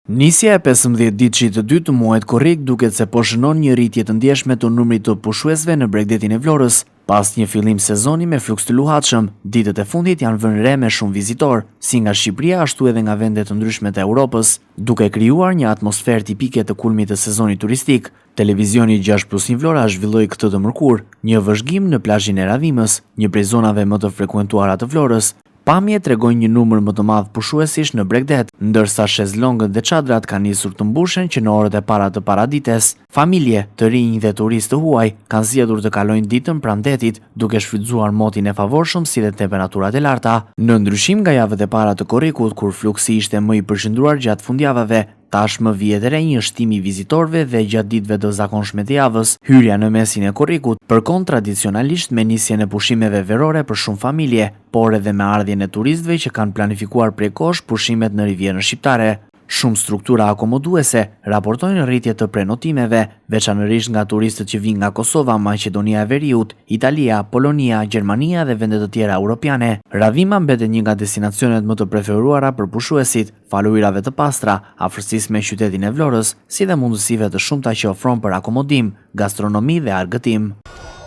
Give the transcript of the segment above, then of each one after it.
Nisja e 15 ditëshit të dytë të muajit korrik duket se po shënon një rritje të ndjeshme të numrit të pushuesve në bregdetin e Vlorës. Pas një fillim sezoni me fluks të luhatshëm, ditët e fundit janë vënë re me shumë vizitorë, si nga Shqipëria ashtu edhe nga vende të ndryshme të Europës, duke krijuar një atmosferë tipike të kulmit të sezonit turistik. Televizioni 6 Plus 1 Vlora zhvilloi këtë të mërkurë një vëzhgim në plazhin e Radhimës, një prej zonave më të frekuentuara të Vlorës. Pamjet tregojnë një numër më të madh pushuesish në bregdet, ndërsa shezlongët dhe çadrat kanë nisur të mbushen që në orët e para të paradites. Familje, të rinj dhe turistë të huaj kanë zgjedhur të kalojnë ditën pranë detit, duke shfrytëzuar motin e favorshëm si dhe temperaturat e larta. Në ndryshim nga javët e para të korrikut, kur fluksi ishte më i përqendruar gjatë fundjavave, Tashmë vihet re një shtim i vizitorëve dhe gjatë ditëve të zakonshme të javës. Hyrja në mesin e korrikut përkon tradicionalisht me nisjen e pushimeve verore për shumë familje, por edhe me ardhjen e turistëve që kanë planifikuar prej kohësh pushimet në Rivierën Shqiptare. Shumë struktura akomoduese raportojnë rritje të prenotimeve, veçanërisht nga turistët që vijnë nga Kosova, Maqedonia e Veriut, Italia, Polonia, Gjermania dhe vende të tjera europiane. Radhima mbetet një nga destinacionet më të preferuara për pushuesit, falë ujërave të pastra, afërsisë me qytetin e Vlorës, si dhe mundësive të shumta që ofron për akomodim, gastronomi dhe argëtim.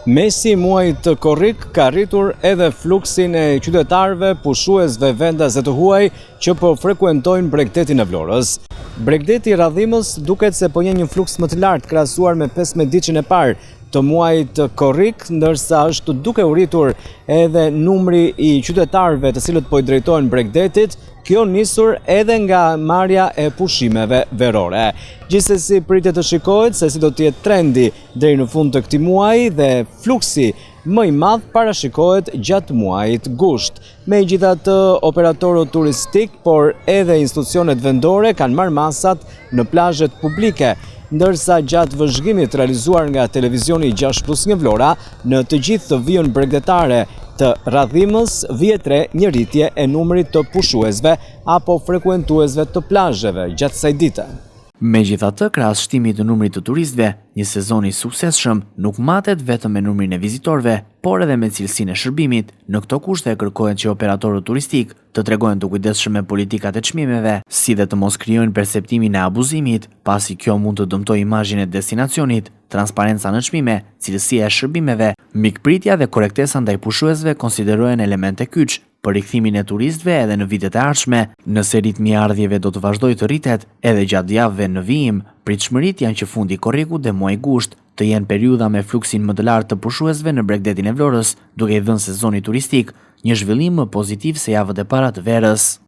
Mesi i muajit korrik ka rritur edhe fluksin e qytetarëve, pushuesve vendas dhe të huaj që po frekuentojnë bregdetin e Vlorës. Bregdeti i Radhimës duket se po njeh një fluks më të lartë krahasuar me 15 ditëshin e parë të muajit korrik, ndërsa është duke u rritur edhe numri i qytetarëve të cilët po i drejtohen bregdetit, kjo nisur edhe nga marrja e pushimeve verore. Gjithsesi pritet të shikohet se si do të jetë trendi deri në fund të këtij muaji dhe fluksi më i madh parashikohet gjatë muajit gusht. Megjithatë, operatorët turistikë, por edhe institucionet vendore kanë marrë masat në plazhet publike, ndërsa gjatë vëzhgimit të realizuar nga televizioni 6 plus 1 Vlora, në të gjithë vijën bregdetare të Radhimës vihet re një rritje e numrit të pushuesve apo frekuentuesve të plazheve gjatë kësaj dite. Megjithatë, krahas shtimit të numrit të turistëve, një sezon i suksesshëm nuk matet vetëm me numrin e vizitorëve, por edhe me cilësinë e shërbimit. Në këto kushte kërkohet që operatorët turistikë të tregohen të kujdesshëm me politikat e çmimeve, si dhe të mos krijojnë perceptimin e abuzimit, pasi kjo mund të dëmtojë imazhin e destinacionit. Transparenca në çmime, cilësia e shërbimeve, mikpritja dhe korrektesa ndaj pushuesve konsiderohen elemente kyç për rikthimin e turistëve edhe në vitet e ardhshme. Nëse ritmi i ardhjeve do të vazhdojë të rritet edhe gjatë javëve në vijim, pritshmëritë janë që fundi i korrikut dhe muaji gusht të jenë periudha me fluksin më të lartë të pushuesve në bregdetin e Vlorës, duke i dhënë sezonit turistik një zhvillim më pozitiv se javët e para të verës.